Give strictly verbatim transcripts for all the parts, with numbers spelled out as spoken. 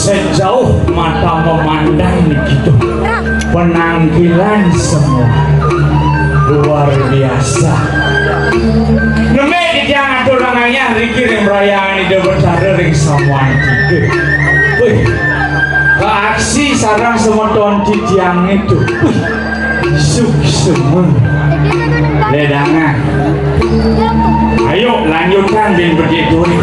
Sejauh mata memandang niki tuh, penampilan semua luar biasa. Nembé titiang aturang ayah riki ring perayaan Ida Betara ring samuan tiga. Wih, kaaksi sareng semeton titiang itu. Wih, suksma. Ledangan. Ayo, lanjutkan, bin begitu. Wih,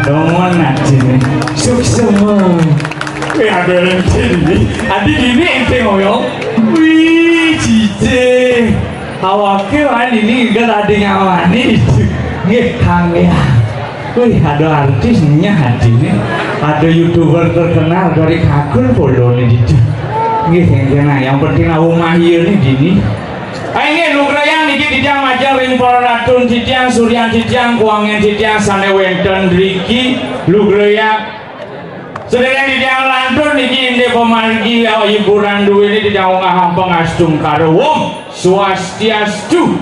demen atiné. Suksma. Wih, aduh, énté dini. Adi dini énté ngoyong. Wih, cicing. Awaké wani ninggal adi nyawané itu. Nggih, Kang Yah. Wih, ada artis nyah atiné. Ada YouTuber terkenal dari Kagul poloné ditu. Nggih, yang kena, yang penting aku mah iya nih dini. Ayo nggih, lugrayang niki titiang majeng ring para ratu titiang, suryan titiang, kuangan titiang sané wénten riki, lugrayang. Sadéréng titiang lantur niki indik pamargi, ya, hiburan duéné titiang ungkahang pangastungkara. Om Swastiastu.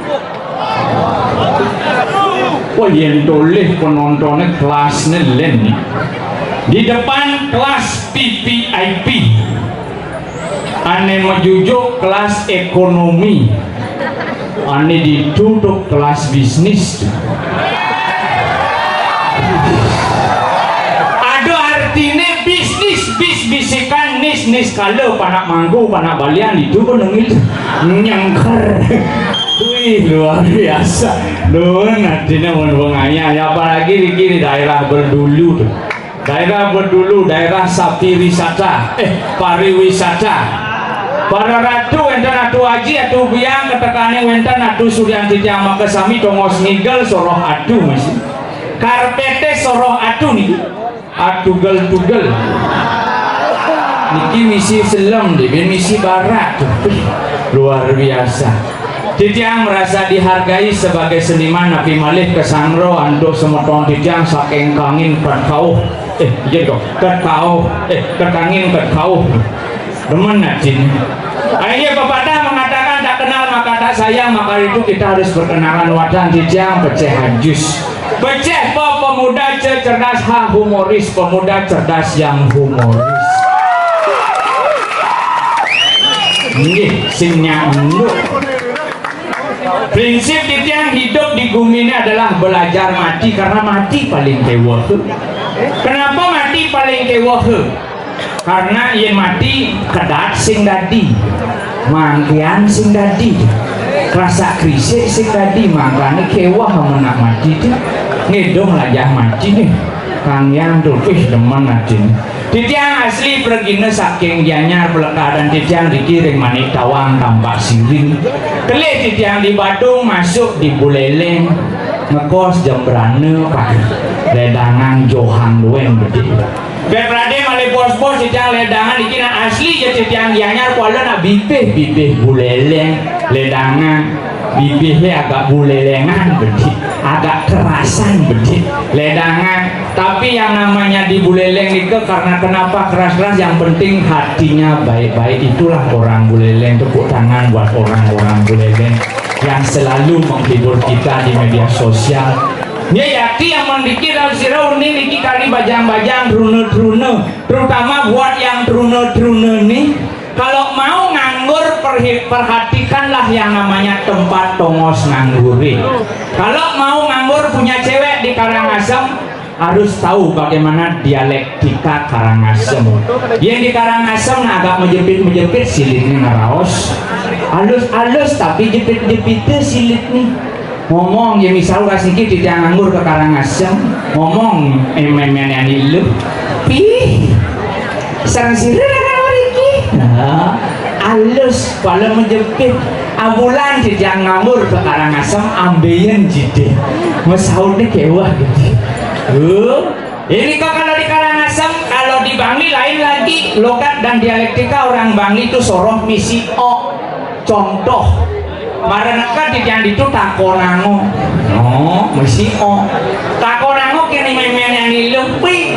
Wah, yén tolih penontoné kelasné lén nih. Di depan kelas V V I P. Ané majujuk kelas ékonomi. Ané ditu tuh kelas bisnis. Ada artiné bisnis, bis bisikan, nis niskala, panak mangku, panak balian, itu pun nengil nyengker. Wih, luar biasa. Duh, artiné mun pengayah, ya, apalagi di, di daerah Berdulu tuh. Daerah Berdulu, daerah sapi wisata, eh, pariwisata. Para ratu, wénten Atu Aji, Atu Biang, ketekaning wénten Atu Suryan titiang makasami, tongos ngigel soroh atu masih. Karpété soroh atu niki. Atugel-tugel. Niki misi selem, deh, misi barat. Luar biasa. Titiang merasa dihargai sebagai seniman, napi malih kasanggra antuk semeton titiang saking kangin kat kauh. Eh, iya dong, kat kauh. Eh, kat kangin kat kauh. Demen atin. Ayo, pepatah mengatakan tak kenal maka tak sayang, maka itu kita harus berkenalan. Wadah titiang Pecéh Ajus. Pecéh, pe-, pemuda ce-, cerdas, ha, humoris, pemuda cerdas yang humoris. Nggih, sing nyanduk. Prinsip titiang hidup di gumi ini adalah belajar mati, karena mati paling kéweh. Kenapa mati paling kéweh? Karena yén mati, kedat sing dadi, mangkihan sing dadi, krasak-krisik sing dadi, mangkané kéweh menak mati to. Ngidung lajah mati nih. Kang Yang tuh, ih, demen atin. Titiang asli pragina saking Gianyar, pelekadan titiang dikiring Manik Tawang, Tampak Siring. Kelih titiang di Badung, masuk di Buleleng, ngekos jembrana, Pak. Ledangan Johang Duen bedik. Beb Radé malih bos-bos titiang ledangan iki nak asli ja titiang Gianyar, kuala nak bibih, bibih Buleleng ledangan. Bibihé agak bulelengan bedik, agak kerasan bedik. Ledangan Tapi yang namanya di Buleleng itu karena kenapa keras-keras, yang penting hatinya baik-baik. Itulah orang Buleleng. Tepuk tangan buat orang-orang Buleleng yang selalu menghibur kita di media sosial. Ya, yakti yang mendikit dan sira uning niki kali bajang-bajang, truna-truna. Terutama buat yang truna-truna nih, kalau mau nganggur, perhi- perhatikanlah yang namanya tempat tongos nganggure. Kalau mau nganggur punya cewek di Karangasem, harus tahu bagaimana dialektika Karangasem. Yang di Karangasem nah agak menjepit-menjepit, silitnya ngeraos. Alus-alus tapi jepit-jepitnya silit nih. Ngomong ya, misal ras niki titiang nganggur ke Karangasem, ngomong eh, memene ani lu. Pih, sareng sira mriki. Nah, alus pala menjepit. Abulan titiang nganggur ke Karangasem, ambeien jidih. Mesautnya kewah gitu. Uh, ini kok kalau di Karangasem, kalau di Bangli lain lagi. Logat dan dialektika orang Bangli itu soroh misi o. Contoh, mara neked titiang ditu takonango. Oh, misi o. Takonango kene memene ani lu. Wih,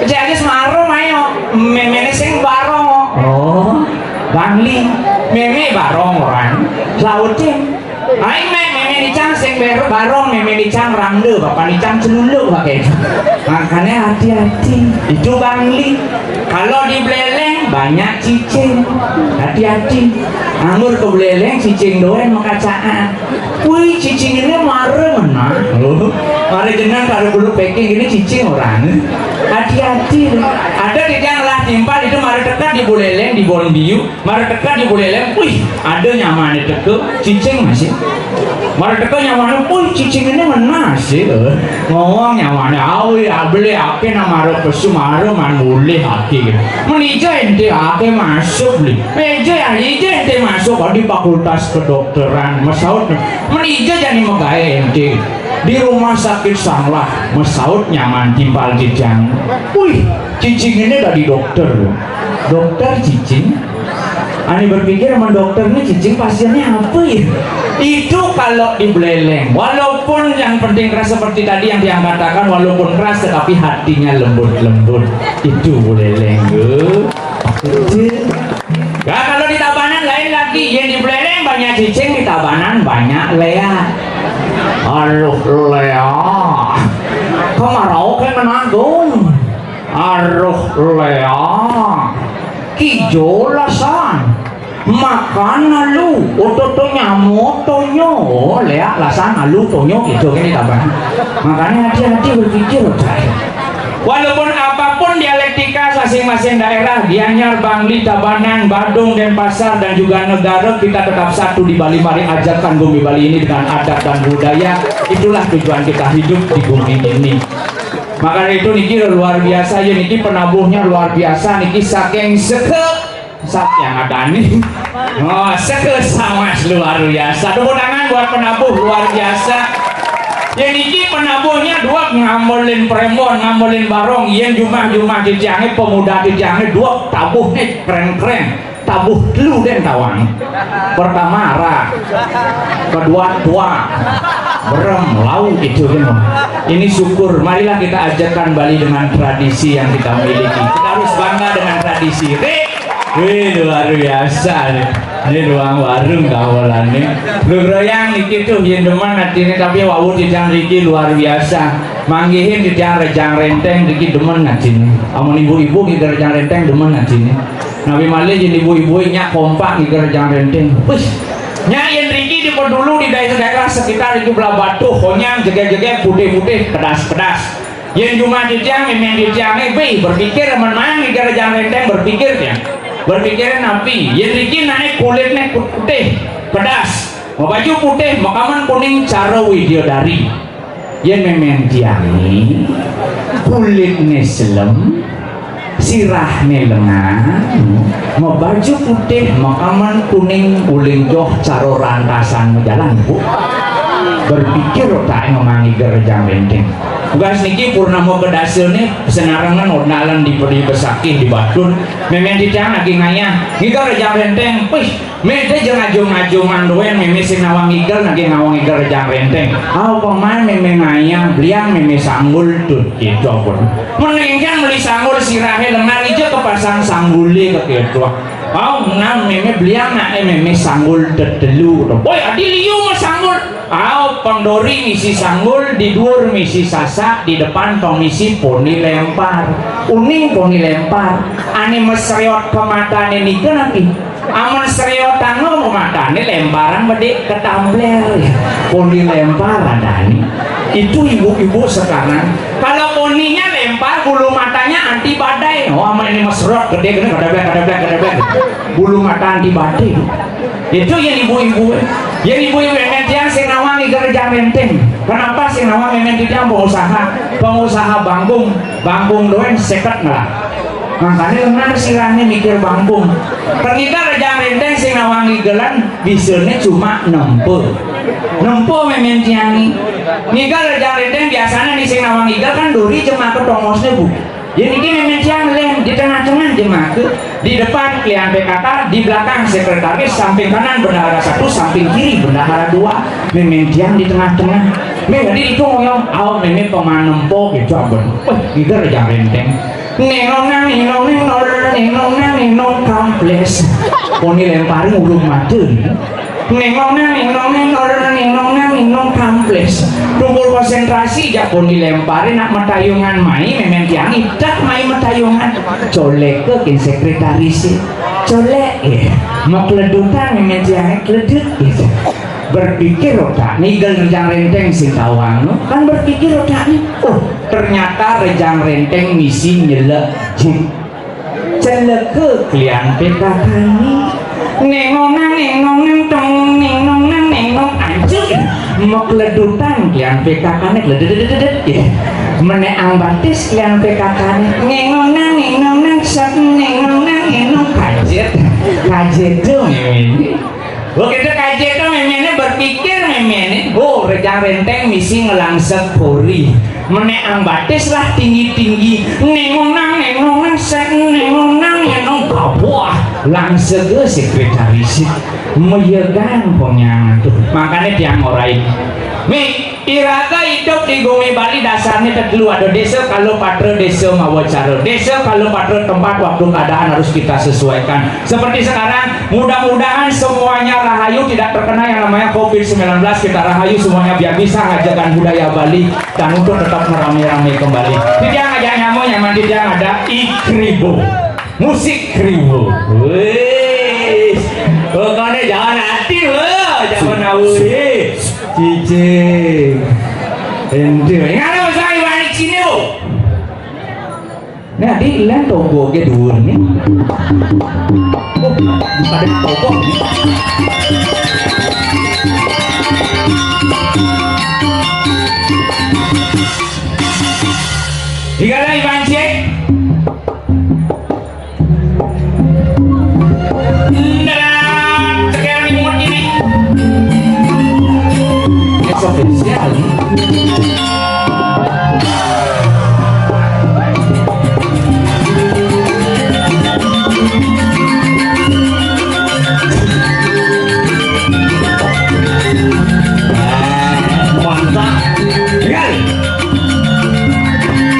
jadi semaro mayo. Memene sing barong. Oh, Bangli. Meme barong orang. Lautin. Ai me, meme nicang sing ber- barong, meme nicang rangde, bapak nicang celuluk pakai. Makanya hati-hati. Itu Bangli. Kalau di Buleleng banyak cicing. Hati-hati. Anggur ke Buleleng cicing doang makacaan. Wih, cicing ini mara menah. Loh, mara jenang kalau bulu packing ini cicing orang. Hati-hati. Ada di yang lah timpal itu mara dekat di Buleleng, di Bonbiu. Mara teka di Buleleng, wih, ada nyaman teka, cicing masih. Mara teka nyaman, wih, cicing ini menah sih. Ngomong nyaman, awi, abeli, ake nama mara pesu, mara man boleh ake. Menija ente ake masuk beli. Meja, ija ente masuk di fakultas kedokteran, mesaut. Menija jadi megawe ente. Di rumah sakit Sanglah, mesaut nyaman timpal cicing. Wih, cicing ini dari dokter. Dokter cicing. Ani berpikir sama dokter ini cicing pasiennya apa ya? Itu kalau di Buleleng, walaupun yang penting keras seperti tadi yang dia katakan, walaupun keras tetapi hatinya lembut-lembut. Itu Buleleng. Nah, kalau di Tabanan lain lagi. Yang di Buleleng banyak cicing, di Tabanan banyak lea. Aduh, lea. Kemarau kayak menanggung. Aduh, lea. Kijo lasan. Makan lalu, ototo nyamo tonyo. Oh, lea lasan lalu tonyo gitu kan di Tabanan. Makanya hati-hati berpikir, Cai. Walaupun apapun dialektika masing-masing daerah, Gianyar, Bangli, Tabanan, Badung, Denpasar, dan juga negara, kita tetap satu di Bali. Mari ajarkan bumi Bali ini dengan adat dan budaya. Itulah tujuan kita hidup di bumi ini. Maka dari itu niki luar biasa ya, niki penabuhnya luar biasa niki, saking seke sat yang ada nih. Oh, seke samas luar biasa. Tepuk tangan buat penabuh luar biasa. Ya niki penabuhnya dua ngambolin prembon, ngambolin barong, yen jumah-jumah titiange, pemuda titiange dua tabuh nih, keren-keren. Tabuh telu den tawang. Pertama arak, kedua tua, berem, lau itu kan. Ini syukur, marilah kita ajarkan Bali dengan tradisi yang kita miliki. Kita harus bangga dengan tradisi. Rik, wih, luar biasa nih. Ini ruang warung kawalan nih. Lu royang niki tuh yen demen atine, tapi wau titiang riki luar biasa. Manggihin titiang Rejang Renteng riki demen atine. Amun ibu-ibu niki Rejang Renteng demen atine. Nabi malih yen ibu-ibu nyak kompak niki Rejang Renteng. Wis. Nyak yen riki di pedulu di daerah-daerah sekitar riki belah Batuh, Honyang, jegeg-jegeg, putih-putih, pedas-pedas. Yen jumah titiang, memeng titiange, be, berpikir, amun maan niki Rejang Renteng berpikir ya. Berpikir napi? Yen riki naik kulitnya putih, pedas. Mabaju putih, makaman kuning, cara widyadari. Yen memeng tiange, kulitne selem, sirahne lengang, mabaju putih, makaman kuning, uling joh, cara rantasan majalan, Bu. Berpikir otak ngemangi Rejang Renteng. Tugas niki purnama kedasane senarengan ondalan di pedi besakih di batun. Memen titiang lagi ngayah. Ngiga Rejang Renteng. Wih, mede jeng ajung-ajungan duen meme sing nawang igel, lagi nawang igel Rejang Renteng. Au paman meme ngayah, beliang meme sanggul tut gitu pun. Menengkan beli sanggul sirahe lengan ija kepasang sanggule keketua. Au nam meme beliang nae meme sanggul tetelu. Woi, adi liu mah sanggul. Au, pang dori misi sanggul, di duur misi sasak, di depan pang misi poni lempar. Uning poni lempar. Ane mesreot pematane nika napi? Amen sreotanga pematane lemparan bede ketambler. Poni lempar adane. Itu ibu-ibu sekarang. Kalau poninya lempar, bulu matanya anti badai. Oh, amen ini mesrot gede gini, kedeblek, kedeblek, kedeblek. Bulu mata anti badai. Itu yang ibu-ibu. Yang ibu-ibu yang tiang sing nawang igel Rejang Renteng. Kenapa sing nawang memen titiang pengusaha? Pengusaha bangkung, bangkung duen seket ngelah. Makanya lengar sirahnya mikir bangkung. Pernita Rejang Renteng sing nawang igelan bisanya cuma nempe. Nempe memen tiang ni. Ngigel Rejang Renteng biasanya ni sing nawang igel kan duri cuma ke tongosnya bu. Jadi ini memen tiang lem di tengah-tengah jemaat. Di depan klian P K K, di belakang sekretaris, samping kanan bendahara satu, samping kiri bendahara dua. Memen tiang di tengah-tengah. Meh tadi itu ngoyong, au meme pemanempo gitu abon. Wah, gitu Rejang Renteng. Nenong nang nenong nenong nenong nang nenong kamples. Poni lempari urung mati. Nenong nang nenong nenong nenong nang nenong kamples. Tungkul konsentrasi jak poni lempari nak metayungan mai memen tiang idak mai metayungan. Colek ke kin sekretaris. Colek ya. Mau keledutan memen tiang keledut gitu. Berpikir otak ni igel Rejang Renteng sing tawang no. Kan berpikir otak ni. Oh, ternyata Rejang Renteng misi nyelek jin. Celeke klian P K K ni. Nengonang nengonang tong nengonang nenong anjir. Mekledutan klian P K K ni klededededet ya. Meneang batis klian P K K ni. Nengonang nengonang sat nengonang nenong kajet. Kajet dong ini. Begitu kajet to memene berpikir memene, oh Rejang Renteng misi ngelangsek puri. Meneang batis lah tinggi-tinggi. Nengonang nengonang set nengonang nenong babuah. Langsek ke sekretaris. Meyegan penyangan tuh. Makanya tiang orai. Mi, iraga hidup di gumi Bali dasarnya tetelu ada desa, kala patra, desa mawa cara. Desa kala patra tempat, waktu, keadaan harus kita sesuaikan. Seperti sekarang, mudah-mudahan semuanya rahayu, tidak terkena yang namanya covid sembilan belas, kita rahayu semuanya biar bisa ngajakan budaya Bali dan untuk tetap merame-rame kembali. Tidak ngajak nyamuk, nyaman tidak ada ikribo. Musik kribo. Wis. Pokoknya jangan hati loh, jangan awuri. Cicing. Ente. Ingat apa saya balik sini, Bu? Nah, di ilang tonggo ke dua ni. Oh, pada tonggo ni. Tiga lagi pancing. Ndak, sekarang imut ini. Spesial. Mantap. Tinggal.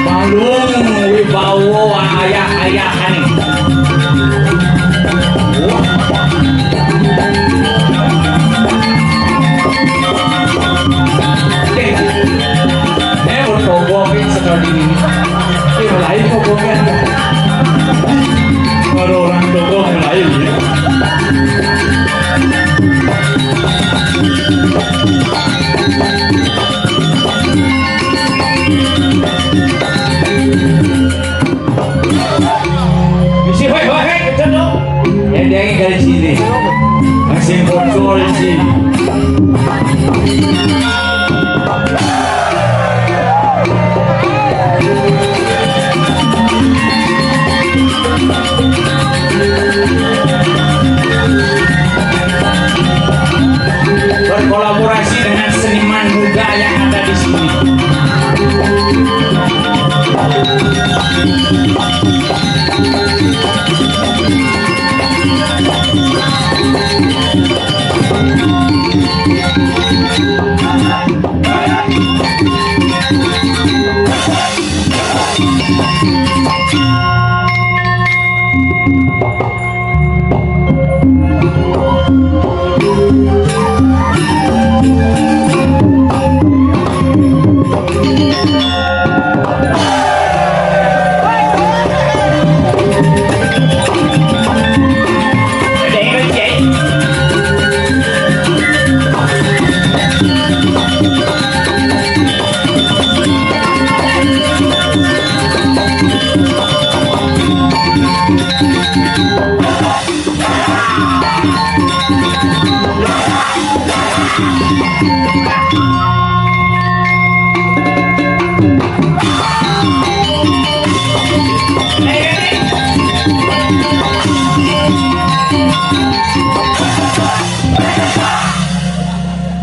Palung wibawa ayah-ayahan. Eh, bertobokin sekali ini. Eh, lain tobokan. Kalau orang tobok lain ya. Misi, hoi, hoi, hoi, kenceng dong. Yang dia gaji nih. Masih bocor sih.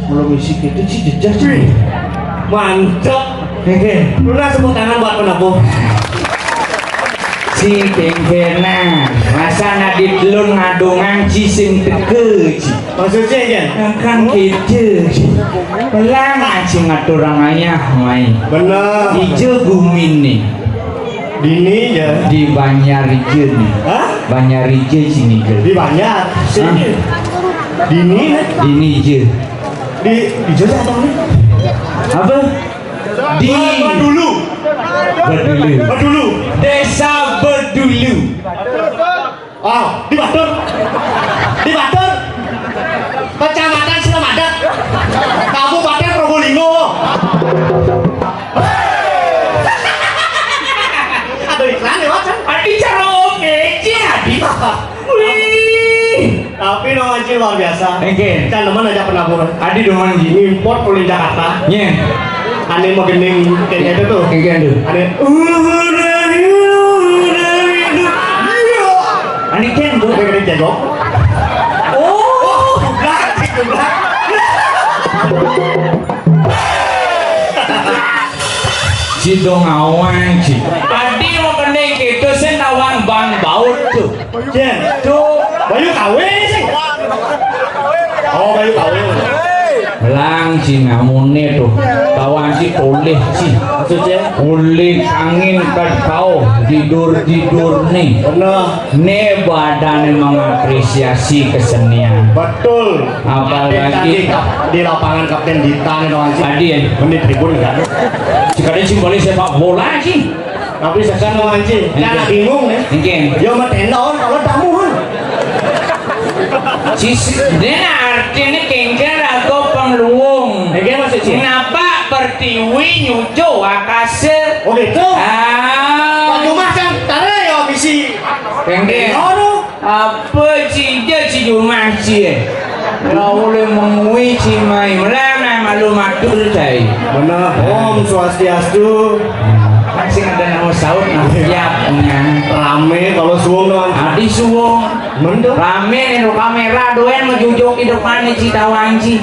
Mula misi kita sih jejak sih. Mantap. Hehe. Luna tepuk tangan buat penabuh. Si kengkena, masa nadit lun ngadungan ci sing teke ci. Maksudnya, Jan? Kan gitu ci. Pelang aci ngaturang ayah, mai. Bener. Ijo gumi nih. Dini ya. Di Banjar ijo nih. Hah? Banjar ijo sini ijo. Di Banjar. Sini. Hah? Dini, nih. Dini ijo. Di ijo atau nih? Apa? Di Bedulu. Bedulu. Bedulu. Desa Bedulu. Ah, di Batur. Di Batur. Kecamatan Sinamadak. Kabupaten Probolinggo. Aduh, iklan lewat kan? Adi cara oke, Cing Adi. Wih. Tapi Dong Anci luar biasa. Oke. Kan demen aja penabuh. Adi demen, Ji. Import ulin Jakarta. Nye. Ane mau gending kayak gitu tuh. Kayak gitu. Ane. Ane kan tuh. Kayak gitu, jago. Oh, goblok, goblok. Ci Dong Awang, Ci. Adi mau gending gitu, sing tawang bang baut tuh. Jen, tuh, Bayu kawin sih. Oh, Bayu kawin. Melang ci ngamune tuh. Tawang ci polih ci. Maksudnya? Polih angin kan kau tidur-tidur nih. Bener. Nih badannya mengapresiasi kesenian. Betul. Apalagi Kapten tadi, kap-, di lapangan Kapten Dita nih, Dong Anci. Tadi ya? Mending tribun kan? Sekarang ci boleh sepak bola sih. Tapi sekarang Dong Anci, kan bingung nih. Nggih. Yo metendon kalau tamu. Cis, dene artine kengken raga pangluung. Nggih, Mas Cik. Napa pertiwi nyucuk akase? Oh, gitu. Ah. Pak Jumah kan tare ya misi. Kengken. Ngono. Apa ci, ja ci Jumah ci, eh? Ora oleh mengui ci mai. Melang nah malu matur cai. Bener. Om Swastiastu. Kan sing ada nama saut nah. Iya. Rame kalau suwung, Dong. Adi suwung. Mendung. Rame nih, kamera doen menjujuk di depan nih, ci tawang ci.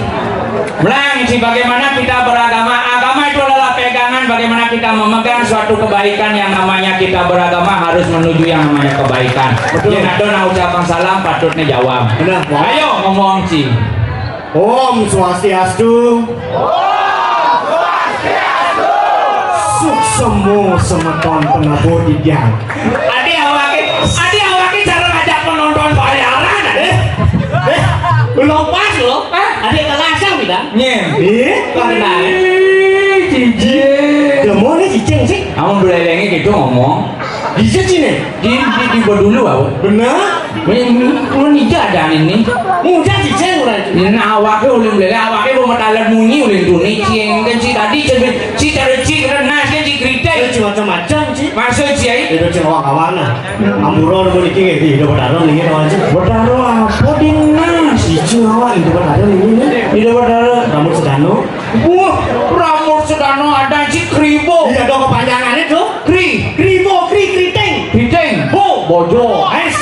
Melang ci, bagaimana kita beragama? Agama itu adalah pegangan bagaimana kita memegang suatu kebaikan. Yang namanya kita beragama harus menuju yang namanya kebaikan. Betul. Yen ada nang ucapan salam, patutnya jawab. Benar, Bang. Ayo ngomong ci. Om Swastiastu. Suksema semeton penabuh titiang. Adi awake, adi awake cara ngajak penonton bayaran, ade. Eh, belum pas loh. Hah? Ade kelasang kita. Nyen. Ih, kok benar? Ih, cici. Demo nih cicing sih. Kamu belelengnya gitu ngomong. Bisa sih nih. Di, di, di gua dulu, aku. Bener? Ini, ini, ini aja ada ini. Mudah cicing, udah. Ini awake ulin belele, awake mau metalet munyi ulin tuni, cing. Kan si tadi cerita, si cerita, si renas, kan si kritik. Cing macam-macam, cing. Maksud ci, ai? Itu cing awak-awak, nah. Ampura, nunggu niki, nggih, di, di Betara, niki, kawan, cing. Betara apa, Dinas? Cing awak, itu Betara, niki, nih. Itu Betara. Rambut sedano. Wah, rambut sedano ada, ci, kribo. Iya, dong, kepanjangannya tuh. Kri. Kribo, kri, kriting. Kriting. Bo. Bojo. Es.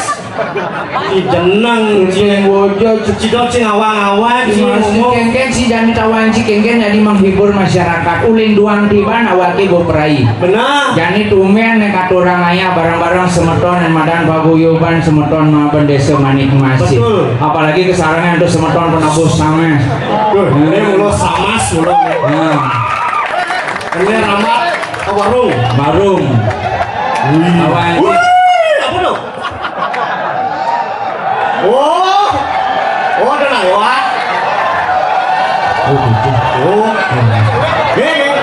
Jeneng, Jeneng wajah, Cidok sing awang-awang, sing masih ngomong. Kengken si jani tawang si kengken jadi menghibur masyarakat. Ulin doang tiban awake go perai. Benar. Jani tumben nek kata orang ayah bareng-bareng semeton yang madan paguyuban semeton maben desa Manik Masih. Betul. Apalagi kesarangan tuh semeton penabus sange. Duh, ini mulo samas mulo. Nah. Ini ramat ke warung. Warung. Wih. Awang. Wih, apa tuh? Oh. Oh, ada lewat. Oh, gitu. Oh. Nih, nih.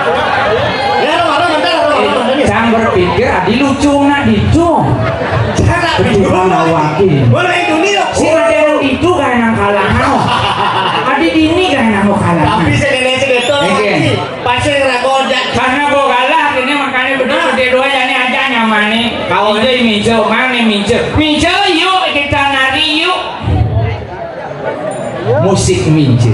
Ya, ada warung, bentar, ada warung, bentar. Cang berpikir, adi lucu nak ditu. Jangan Betul, ditu. Awaki. Boleh itu nih, yuk. Sing ada yang ditu kayak nang kalangan. Adi dini kayak nang kalangan. Tapi saya nenek saya betul, Oke. Lagi. Pasti ngeragodak. Karena gua kalah, ini makanya betul-betul dua jani aja nyaman nih. Kau aja yang mince, mana yang mince? Mince yuk, kita nari yuk. Musik mince.